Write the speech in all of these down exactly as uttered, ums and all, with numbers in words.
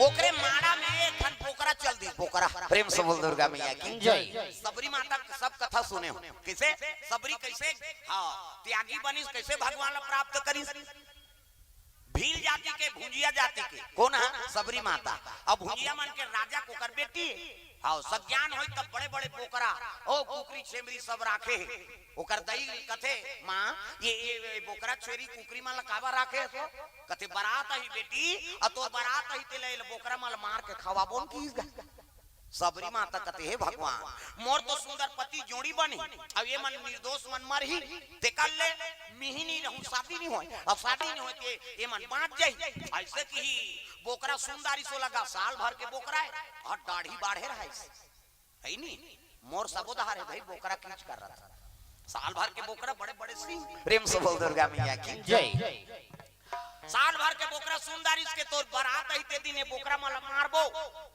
ओकरे माड़ा में एक ठन बोकरा चल दिस, बोकरा। प्रेम से बोल दुर्गा मैया की जय। सबरी माता के सब कथा सुने हो, कइसे सबरी कइसे, हाँ, त्यागी बनिस, कइसे भगवान ला प्राप्त करिस। भील जाति के, भुंजिया जाति के, कोन ह? सबरी माता। अब भुंजिया मन के राजा के ओकर बेटी, हाँ, सज्ञान होई तब बड़े-बड़े बोकरा, ओ कुकरी छेमरी सब राखे हे। ओकर दई कथे, "माँ, ये, ये, ये बोकरा छेरी कुकरी मन ला काबर राखे हे तो?" कथे, "बरात आही बेटी, अउ तोर बरात आही तेला ये बोकरा मन ला मार के खवाबोन किहिस गा।" सबरी माता कथे, "हे भगवान, मोर तो सुंदर पति जोड़ी बने, अउ ये मन निर्दोष मन मरही, तेकर ले मिही नी रहूं, शादी नी होय, अउ शादी नी होय ते ये मन बांच जाही।" अइसे किहिस बोकरा सुन डारिस ओ लगा, साल भर के बोकरा हे, अउ डाढ़ी बाढ़े रहाइस। हइ नी? मोर सबो डहर हे भाई, बोकरा कीच कर रहा था। साल भर के बोकरा, बड़े-बड़े सींग। प्रेम से बोल दुर्गा मैया की जय। साल भर के बोकरा सुन डारिस के तोर बरात आही ते दिन ये बोकरा मन ला मारबो।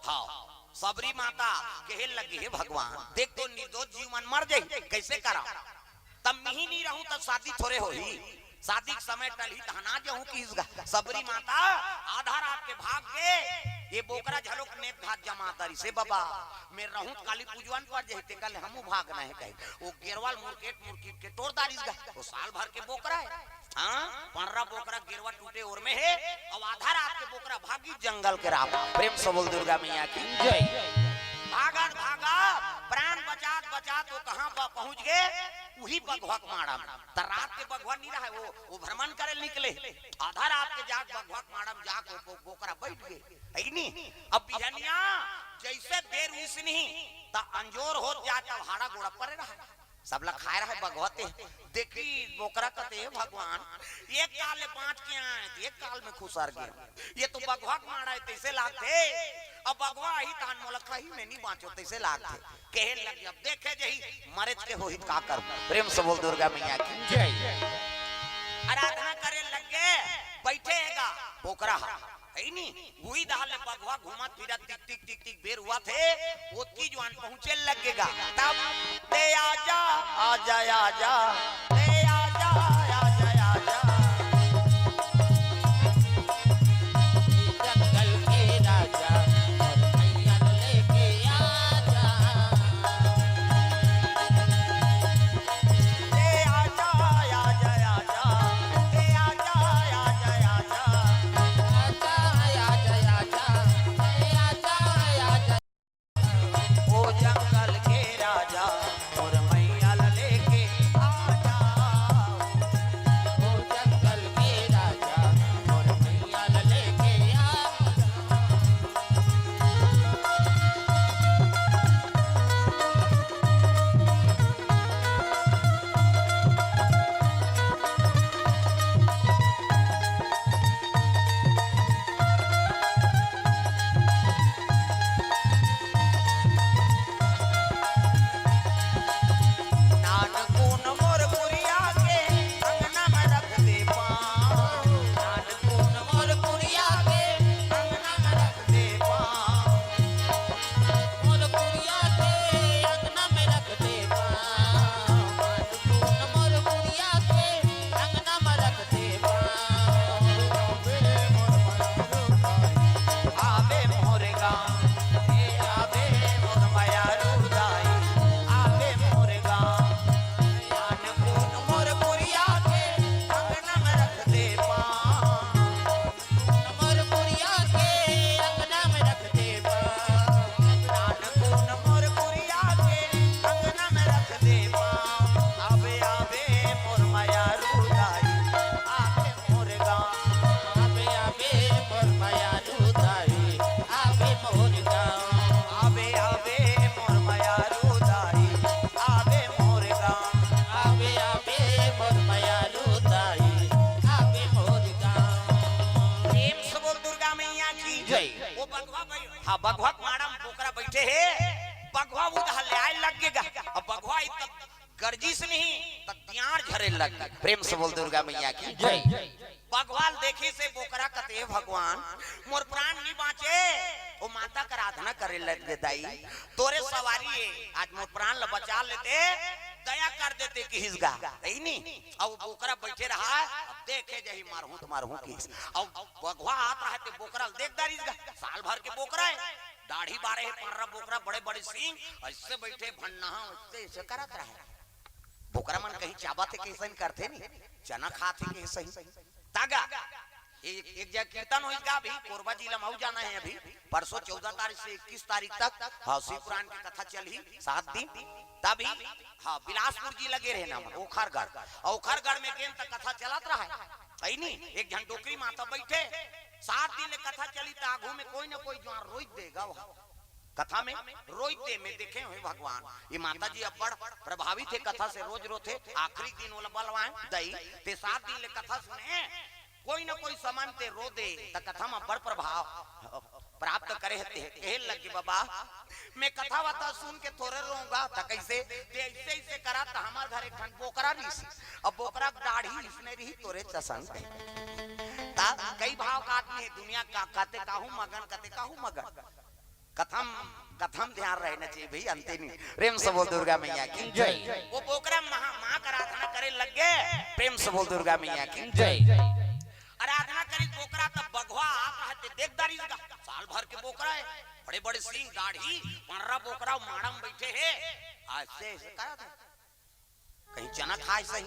हाँ, सबरी माता कहे लगी, "हे भगवान, देख तो निर्दोष जीव मन मर जाही, कइसे करा?" तब मिही नी रहूं, तब शादी थोरे होही। शादी के समय टलही, तहन आ जाहूं किहिस गा। सबरी माता आधा रात के भाग गे, ये बोकरा झलोक नेप घात जमा डारिस, "हे बाबा, मैं रहूं त काली पूजवन पर जाही, तेकर ले हमू भागना हे," कहे। ओ गेरवा ल मुरकेट मुरकीट के टोर डारिस गा। ओ साल भर के बोकरा हे, हाँ, पंडरा बोकरा, गेरवा टूटे ओर में हे, अउ आधा रात के बोकरा भागी जंगल के राह। प्रेम से बोल दुर्गा मैया की जय। भागत भागत, प्राण बचात बचात ओ कहाँ प-, पहुंच गे, उही बघवा के माड़ा में। त रात के बघवा नी रहय, ओ, ओ भ्रमण करे निकले। आधा रात के जाके बघवा के माड़ा में जाके ओ, ओ बोकरा बइठ गे। हइ नी? अब बिहनिया जइसे बेर उइसनही, त अंजोर होत जाय, तब हाड़ा गोड़ा परे रहय। सबला खाय रहय बघवा ते। देखिस बोकरा कथे, "हे भगवान, एक काल ले बांच के आय, एक काल में खुसर गे। ये तो बघवा के माड़ा हे, तइसे लागथे। अब बघवा आही तहन मोला खाही, मैं नी बांचों, तइसे लागथे।" कहे लगे, "अब देखे जाही, मरेच के होही त का करबो?" प्रेम से बोल दुर्गा मैया की जय। आराधना करे लगे, बइठे हे गा बोकरा ह, हइ नी? उही डहर ले बघवा घूमत फिरत टिक टिक टिक टिक बेर होवत हे, ओतकी जुवार पहुंचे लगे गा। तब, "ते आजा, आजा, आजा, ते आजा, आजा, आजा।" जंगल के राजा, मोर मैया ल लेके आजा। ए आजा, आजा, आजा, ए आजा, आजा, आजा। आजा, आजा, आजा, ए आजा, आजा। ओ जंगल के राजा, मोर मैया ल लेके आजा। ओ जंगल के राजा, मोर मैया ल लेके आजा। नानकुन मोर कुरिया के अंगना में रख दे पाँव। नानकुन मोर कुरिया के अंगना में रख दे पाँव। मोर कुरिया के अंगना में रख दे पाँव। नानकुन मोर कुरिया के अंगना में रख दे पाँव। आवे मोर गाँव, ए आवे मोर मयारू दाई, आवे मोर गाँव। नानकुन मोर कुरिया के अंगना में रख दे पाँव। मोर कुरिया के अंगना में रख दे पाँव। नानकुन मोर कुरिया के अंगना में रख दे पाँव। आवे, आवे मोर मयारू दाई, आवे मोर गाँव। आवे, आवे मोर मयारू दाई, आवे मोर गाँव। आवे, आवे मोर मयारू दाई, आवे मोर गाँव। आवे, आवे मोर मयारू दाई, आवे मोर गाँव। प्रेम से बोल दुर्गा मैया की जय। ओ बघवा भाई, हाँ, बघवा के माड़ा में बोकरा बइठे हे, बघवा उधर ले आय लगे गा। अब बघवा इत गर्जिस नहीं, त दियार झरे लग गे। प्रेम से बोल दुर्गा मैया की जय। बघवा ल देखिस हे बोकरा कथे, "हे भगवान, मोर प्राण नी बाँचे।" ओ माता के आराधना करे लग गे, "दाई, तोरे सवारी हे, आज मोर प्राण ल बचा लेते, दया कर देते," किहिस गा, हइ नी? अउ बोकरा बइठे रहय, "अब देखे जाही, मारहूँ त मारहूँ," किहिस। अउ बघवा आत रहय ते बोकरा ल देख डारिस गा, साल भर के दाढ़ी बारे हे, पंडरा बोकरा, बड़े बड़े सींग, अइसे बइठे भन्ना, अइसे अइसे करत रहे। बोकरा मन कहीं चाबत हे कइसन करथे नी, चना खात हे कइसन। तागा एक, एक जगह कीर्तन होइस गा, अभी कोरबा जिला म अउ जाना हे। अभी परसों चौदह तारीख से इक्कीस तारीख तक, हाँ, शिव पुराण के कथा चलही सात दिन। तभी, हाँ, बिलासपुर जिला गे रहे ना, ओखरगढ़, ओखरगढ़ में गेन त कथा चलत रहा है नी। एक झन डोकरी माता बइठे, सात दिन ले कथा चली त आगू में कोई ना कोई जुआर रोई देगा वहाँ। कथा में रोई दे, में देखे हों भगवान, ये माता जी अब्बड़ प्रभावित हे कथा से, रोज रोथे। आखिरी दिन ओला बलवाए, दई, ते सात दिन ले कथा सुने, कोई ना कोई समान ते रो दे, त कथा म बड़ प्रभाव प्राप्त करे हे। ते कहे लगे, "बाबा, में कथा वथा सुन के थोरे रोंव गा।" त कइसे? "ते अइसे अइसे करा, त हमर घर एक ठन बोकरा रिहिस, अब बोकरा के दाढ़ी इसने रिहिस तोरे चसन।" त कई भाव का आदमी हे दुनिया का, कते कहूँ मगन, कते कहूँ मगन। कथा म, कथा म ध्यान रहना चाहिए भई, अंते नहीं। प्रेम से बोल दुर्गा मैया की जय। वो बोकरा महा-, माँ का आराधना करे लग गे। प्रेम से बोल दुर्गा मैया की जय। आराधना करी बोकरा, तब बघवा आप रहते देख दारी लगा। साल भर के बोकरा हे, बड़े बड़े सींग, दाढ़ी, पंडरा बोकरा, माड़ा म बइठे हे। अइसे अइसे करत हे। कहीं चना खाय सही,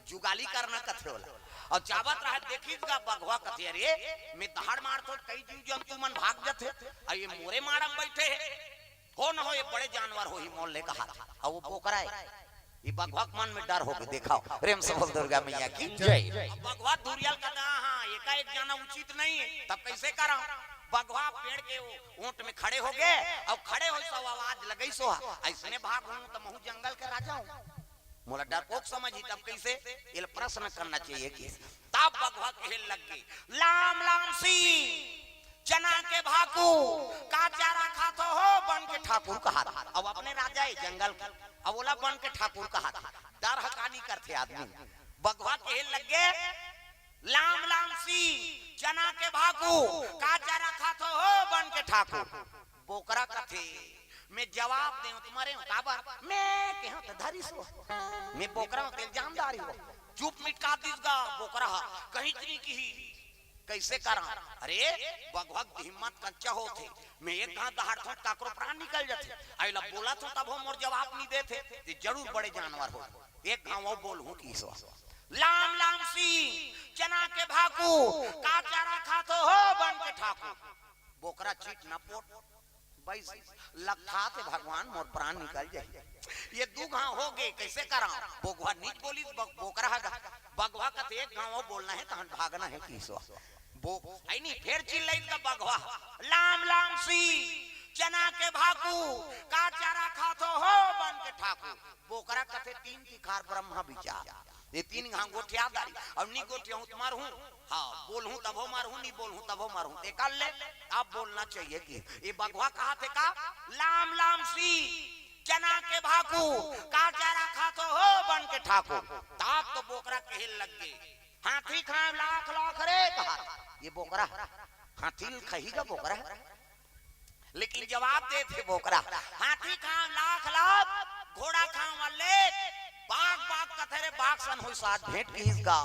जुगाली करना कथे ओला। अउ चाबत रहा, देखिस गा बघवा, कथे, "अरे, में दहाड़ मारथों, कई जीव जंतु मन भाग जथे, अउ ये मोरे माड़ा म बइठे हे, हो न हो ये बड़े जानवर होही मोर ले," कहा। अउ वो बोकरा हे, ये बघवा के मन में डर होगे। देखाव, प्रेम से बोल दुर्गा मैया की जय। अब बघवा दुरियल कथे, "हाँ, एकाएक जाना उचित नहीं हे, तब कइसे करँव?" बघवा पेड़ के वो ओंट में खड़े होगे, अउ खड़े होइस अउ आवाज लगइस, "अइसने भागहूँ त महूँ जंगल के राजा हूँ।" मोला डरपोक समझही, तब कइसे? एला प्रश्न करना चाहिए कि तब बघवा कहे लग गे, "लाम लाम सींग, चना के भाकू, का चारा खाथो हो बन के ठाकुर," कहा। अब अपने राजा हे जंगल के, अब ओला बन के ठाकुर कहा। डर ह का नहीं करथे आदमी। बघवा कहे लग गे, "लाम लाम सींग, चना के भाकू, का चारा खाथो हो बन के ठाकुर?" बोकरा कथे, "में जवाब देंव त मरेंव, काबर? में केहेंव त धरिस हो। में बोकरा हूँ, तेला जानदारी हो।" चुप मिटका दिस गा बोकरा ह, कहीं नहीं किही। कइसे करँव? अरे, बघवा के हिम्मत कच्चा होथे। में एक घांव दहाड़थों त काकरो प्राण निकल जथे। अइला बोलथों तभो मोर जवाब नहीं देथे, त जरूर बड़े जानवर हो। एक घांव अउ बोलहूँ किहिस। "लाम लाम सींग, चना के भाकू, का चारा खाथो हो बन के ठाकुर?" बोकरा चित न पोट, बइस लखा ते भगवान मोर प्राण निकल जाही। ये दू घांव होगे, कइसे करँव? बघवा नीच बोलिस, ब-, बोकरा ह गा। बघवा कथे एक घांव अउ बोलना हे, तहन भागना हे किहिस। बो-, अइ नहीं, फेर चिल्लाइस त बघवा, "लाम लाम सींग, चना के भाकू, का चारा खाथो हो बन के ठाकुर?" बोकरा कथे, "तीन तिखार ब्रह्मा विचार, ये तीन घांव गोठिया दारी, अउ नी गोठियाहूँ त मरहूँ, हाँ, बोलहूँ तभो मरहूँ, नी बोलहूँ तभो मरहूँ, ते कर ले।" अब बोलना चाहिए कि ये बघवा कहाथे का, "लाम लाम सींग, चना के भाकू, का चारा खाथो हो बन के ठाकुर?" तब तो बोकरा कहे लग गे, "हाथी खांव लाख लाख रे," कहा। ये बोकरा हाथी ल खाही गा बोकरा, लेकिन जवाब देथे बोकरा, "हाथी खांव लाख लाख, घोड़ा खांव अल्लेख, बाघ बाघ कथे रे, बाघ सन होइस आज भेंट," किहिस गा।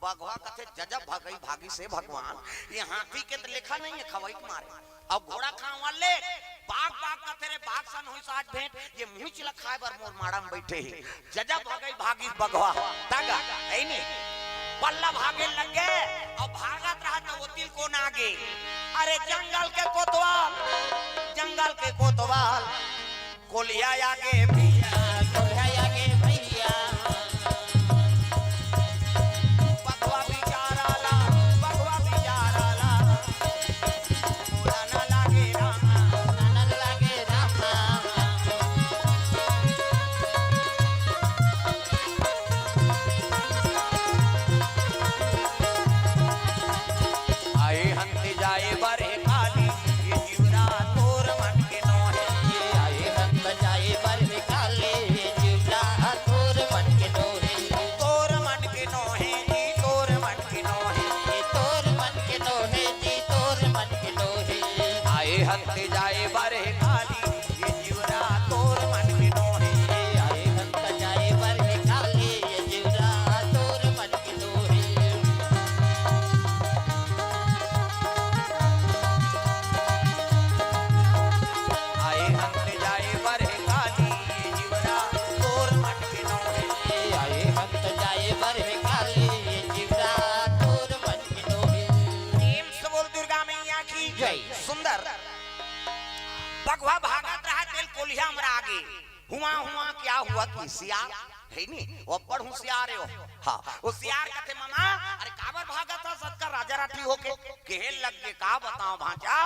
बघवा कथे, "जजब भगई भागिस हे भगवान, ये हाथी के त लेखा नहीं हे खवई के मारे। अब घोड़ा खांव अल्लेख, बाघ बाघ कथे रे, बाघ सन होइस आज भेंट, ये मुँही ल खाय बर मोर माड़ा म बइठे हे।" जजब भगई भागिस बघवा, तगा, अइ नहीं? पल्ला भागे लग गे, अउ भागत रहा त ओती ल कोन आगे। अरे जंगल के कोतवाल, जंगल के कोतवाल, कोलिया आगे भइया, कोलिया आगे भइया। बघवा बिचारा ला, बघवा बिचारा ला, मोला न लागे रामा, मोला न लागे रामा। आए हंते जाए बर हे काली, ये जीवरा तोर मन के नोहे। आए हंते जाए बर हे काली, ये जीवरा तोर मन के नोहे। तोर मन के नोहे जी, तोर मन के नोहे। तोर मन के नोहे जी, तोर मन के नोहे। आए हंते जाए बर हे काली, ये जीवरा तोर मन के नोहे। आए हंते जाए बर हे काली, ये जीवरा तोर मन के नोहे। सुंदर। बघवा भागत रहा, तेला कोलिहा मरा गे। हुआ हुआ क्या हुआ कि सियार हे नी, वो बड़ होशियार हे वो। हाँ, वो सियार कथे, "मामा, अरे काबर भागत हस अतका राजा राठी होके?" कहे लगे, "का बताओं भांचा,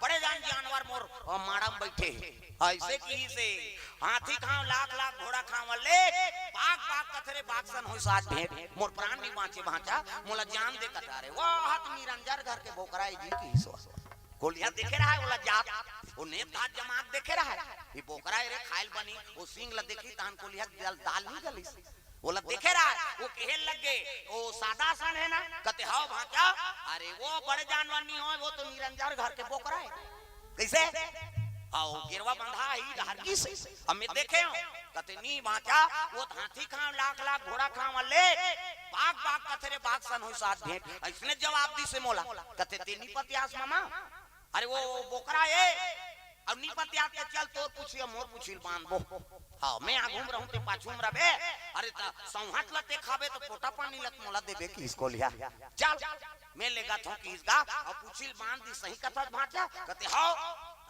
बड़े जान जानवर मोर, अ, माड़ा म बइठे हे।" अइसे किहिसे हाथी खांव लाख लाख घोड़ा खांव ले, बाघ बाघ कथे रे, बाघ सन होइस आज भेंट, मोर प्राण नी बांचे भांचा, मोला जान दे कथा रे। वो हाथ निरंजन घर के बोकरा हे जी किहिस। कोलिहा देखे रहा हे, ओला जात, वो नेत घात जमात देखे रहा हे। ये बोकरा हे रे, खाइल बनी, वो सींग ला देखी, तहन कोलिहा के दाल, दाल नी गलिस। ओला देखे रहा हे, वो कहे लगे, "वो सादा सन हे ना?" कथे, "हव भांचा।" "अरे वो बड़े जानवर नी होय, वो तो निरंजन घर के बोकरा हे।" कइसे? "हव, गेरवा बंधा हे, डहर गिस हे। अब मैं देखे हंव।" कथे, "नी भांचा, वो हाथी खांव लाख लाख घोड़ा खांव ले, बाघ बाघ कथे रे, बाघ सन होइस आज भेंट।" अइसने जवाब दिस हे मोला। कथे, "तें नी पतियास मामा?" अरे वो बोकरा हे, अउ नी पतियात के चल तोर पूछी अउ मोर पूछी ल बांधबो। हाँ, मैं आगू म रहूं, तें पाछू म रबे। अरे त सौंहत ल तें खाबे त पोटा पानी ल त मोला देबे किहिस कोलिहा। चल, मैं लेगत हंव किहिस गा, अउ पूछी ल बांध दिस, सही कथस भांचा? कथे, "हव।"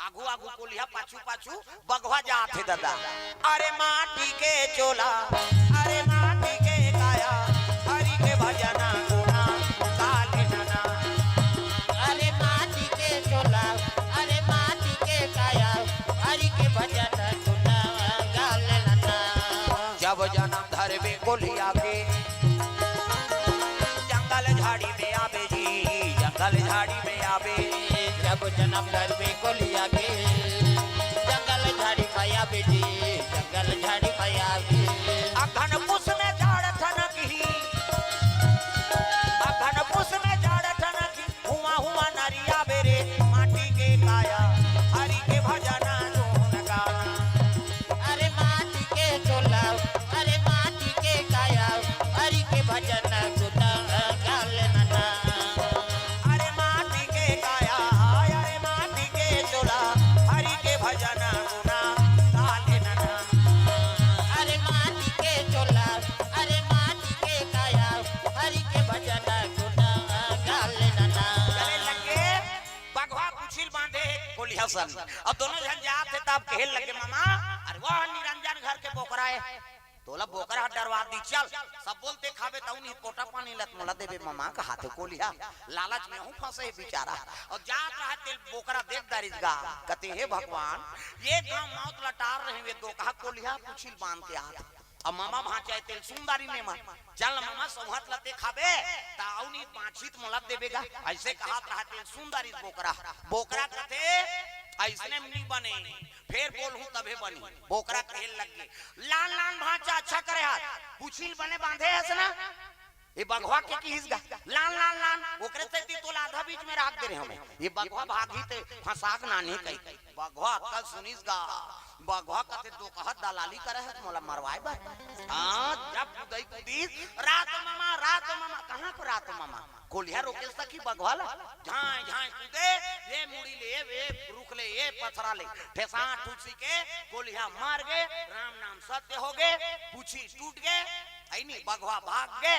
आगू आगू कोलिहा, पाछू पाछू बघवा जात हे ददा। अरे माटी के चोला, अरे माटी के काया, हरि के भजन गुना गाले नना। अरे माटी के चोला, अरे माटी के काया, हरि के भजन गुना गाले नना। जब जनम धरबे कोलिहा के, जंगल झाड़ी में आबे जी, जंगल झाड़ी में आबे। जब जनम धरबे कोलिहा के, जंगल झाड़ी में आबे जी, जंगल झाड़ी में आबे। अघन पुस में जाड़ ठनकही, अघन पुस में जाड़ ठनकही, हुआ हुआ नरिया बेरे, माटी के काया, हरि के भजन गुन गाना। अरे माटी के चोला, अरे माटी के काया, हरि के भजन गुन गाले नना। अरे माटी के काया, अरे माटी के चोला, हरि के भजन गुन गाले नना। अरे माटी के चोला, अरे माटी के काया, हरि के भजन गुन गाले नना। चले लगे, बघवा पूछी ल बांधे हे कोलिहा सन। अब दोनों झन जात हे, तब कहे लगे, "मामा, अरे वो निरंजन घर के बोकरा हे, तोला बोकरा ह डरवा दी, चल।" सब बोलथे, "खाबे तउन ही पोटा पानी ल त मोला देबे मामा," कहाथे कोलिहा। लालच में हूँ फंसे हे बेचारा। अउ जात रहा तेला बोकरा देख डारिस गा, कथे, "हे भगवान, ये गांव मौत ल टार रहे, वे दोकहा कोलिहा पूछी ल बांध के आत।" अब मामा भांचा हे तेला सूंध डारिन एमा। "चल न मामा, सौंहत ल तें खाबे, त अउ नी बांचही त मोला देबे गा।" अइसे कहात रहा तेला सूंध डारिस बोकरा। बोकरा कथे, "अइसने म नी बने, फेर बोलहूं तभे बनही।" बोकरा कहे लगे, "लान लान भांचा, अच्छा करे हस, पूछी ल बने बांधे हस ना?" ये बघवा के किहिस गा, "लान, लान, लान, ओकरे सेती तोला आधा बीच में राख दे रहे हमें। ये बघवा भागही ते फंसा के नानी कही।" बघवा अक्कल सुनिस गा, बघवा कथे, "दोकहा दलाली करे हे मोला मरवाए बर।" हाँ, जब कुदई कुदिस, "रात मामा, रात मामा।" कहाँ को रात मामा? कोलिहा रोके सकी बघवा ला? झांय, झांय कूदे, ये मुड़ी ले, ये रुख ले, ये पथरा ले, ठेसा ठुसी के कोलिहा मर गे, राम नाम सत्य हो गे, पूछी टूट गे, अइनी बघवा भाग गे।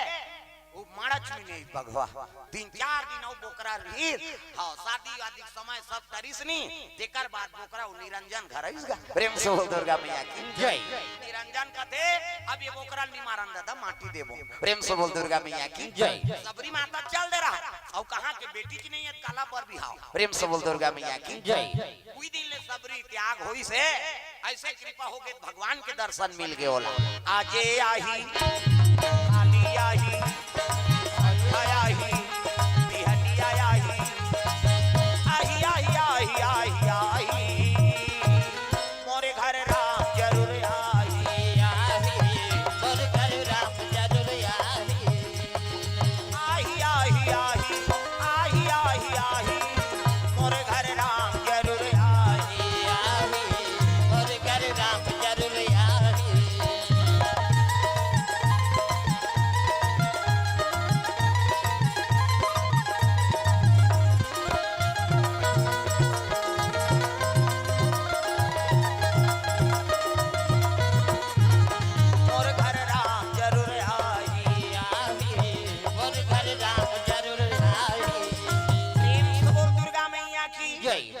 वो माड़च में नहीं बघवा। तीन चार दिन अउ बोकरा रहिस। हाँ, शादी वादी के समय सब टरिस नी। तेकर बाद बोकरा वो निरंजन घर आइस गा। प्रेम से बोल दुर्गा मैया की जय। निरंजन कथे, "अब ये बोकरा ल नी मारन दादा, माटी देबो।" प्रेम से बोल दुर्गा मैया की जय। सबरी माता चल दे रहा। अउ कहाँ के बेटी च नहीं हे, काला बर बिहाव। प्रेम से बोल दुर्गा मैया की जय। उही दिन ले सबरी त्याग होइस हे। अइसे कृपा हो गे, भगवान के दर्शन मिल गे ओला। आजे आही, काली आही, संझा आही, बिहनिया आही, आही, आही, आही, आही, आही। मोरे घर राम जरूर आही। आही, मोरे घर राम जरूर आही। आही, आही, आही, आही, आही, आही, मोर घर राम जरूर आही। आही, आही, मोर घर राम जरूर आही।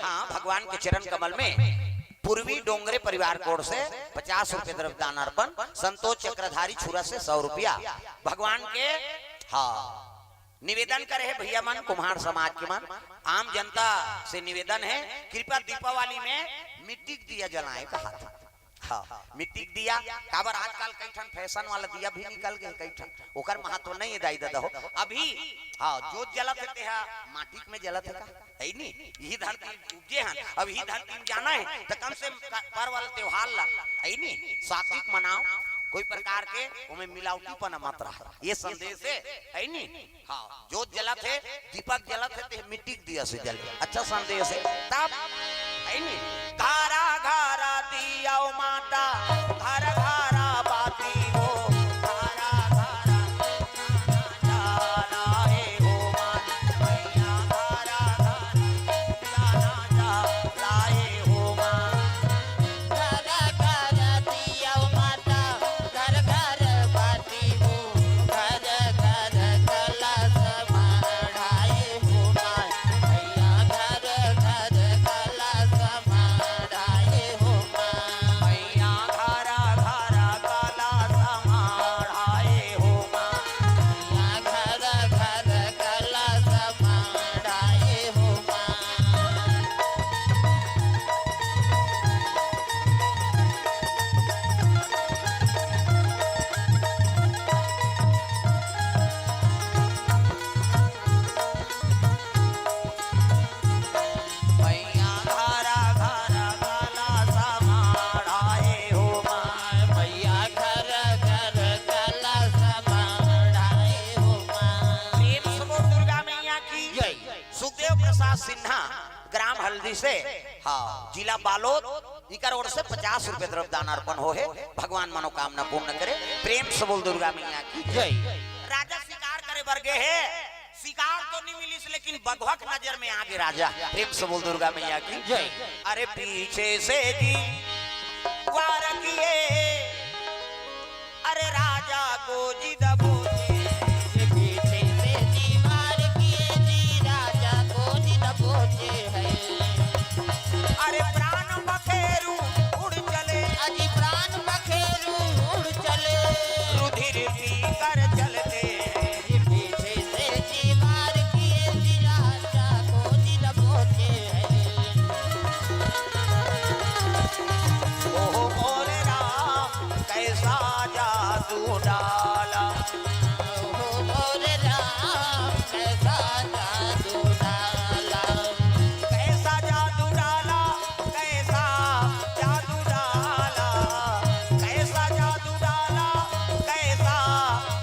हाँ, भगवान के चरण कमल में पूर्वी डोंगरे परिवार कोण से पचास रुपये द्रव्य दान अर्पण, संतोष चक्रधारी छुरा से सौ रुपया भगवान के। हाँ, निवेदन करे हे भैया मन, कुम्हार समाज के मन, आम जनता से निवेदन हे, कृपया दीपावली में मिट्टी के दिया जलाए कहा था। हाँ, मिट्टी के दिया, काबर आजकल कई ठन फैशन वाला दिया भी निकल गए, कई ठन, ओकर महत्व नहीं हे दाई ददा हो। अभी हाँ, जोत जलत हे तेहा माटी में जलत हे का? हे नी? यही धरती उपजे हन, अब यही धरती में जाना हे त कम से कम का-, पर्व वाला त्योहार ला, हे नी? सात्विक मनाओ, कोई प्रकार के ओमे मिलावटीपना मत रहा, ये संदेश हे, हे नी? हाँ, जोत जलत हे, दीपक जलत हे, ते मिट्टी के दिया से जले, अच्छा संदेश हे। तब हे नी? घरा घरा दिया ओ माता, घर घरा बाती हो, घरा घरा प्रेम से बोल दुर्गा मैया की। सुखदेव प्रसाद सिन्हा, ग्राम हल्दी से, हाँ, जिला बालोद, इकर ओर से पचास रुपये द्रव्य दान अर्पण हो हे। भगवान मनोकामना पूर्ण करे। प्रेम से बोल दुर्गा मैया की जय। राजा शिकार करे बर गे हे, शिकार तो नहीं मिलिस, लेकिन बघवा के नजर में आगे राजा। प्रेम से बोल दुर्गा मैया की जय। अरे पीछे से जी वार किए, अरे राजा को जी दबोचे। पीछे से जी वार किए जी, राजा को जी दबोचे है। अरे प्राण पखेरु उड़ चले। अजी प्राण पखेरु उड़ चले। रुधिर पी कर चलते हैं। ये पीछे से जी वार किए जी, राजा को जी दबोचे है। ओहो मोरे राम, कैसा जादू डाला। ओहो मोरे राम, कैसा जादू डाला। कैसा जादू डाला, कैसा जादू डाला, कैसा जादू डाला, कैसा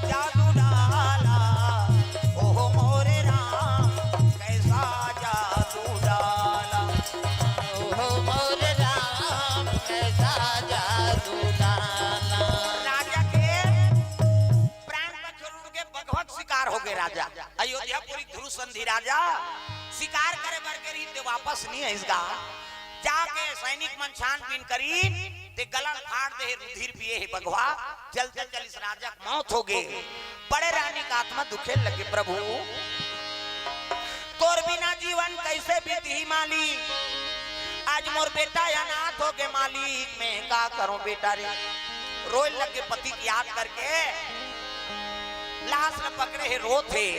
जादू डाला। ओहो मोरे राम, कैसा जादू डाला। ओहो मोरे राम, कैसा जादू डाला। राजा के प्राण पखेरु उड़ गे, बघवा के शिकार हो गे राजा। अयोध्यापुरी ध्रुव संधि राजा शिकार करे बर गे रहिस ते वापस नहीं आइस गा। जाके सैनिक मन छानबीन करिन ते गला ल फाड़ दे हे, रुधिर पिए हे बघवा। चलते चलिस राजा के मौत हो गे। बड़े रानी का आत्मा दुखे लगे, प्रभु तोर बिना जीवन कैसे बीतही मालिक, आज मोर बेटा अनाथ हो गे मालिक, मैं का करूं बेटा रे। रोए लगे पति की याद करके, लाश ल पकड़े हे, रोत हे।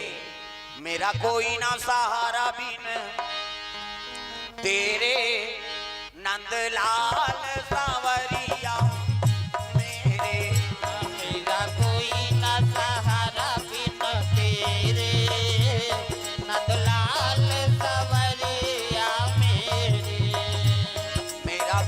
मेरा कोई ना सहारा बिन तेरे नंदलाल सांवरिया मेरे। मेरा कोई ना सहारा बिन तेरे नंदलाल सांवरिया मेरे। मेरा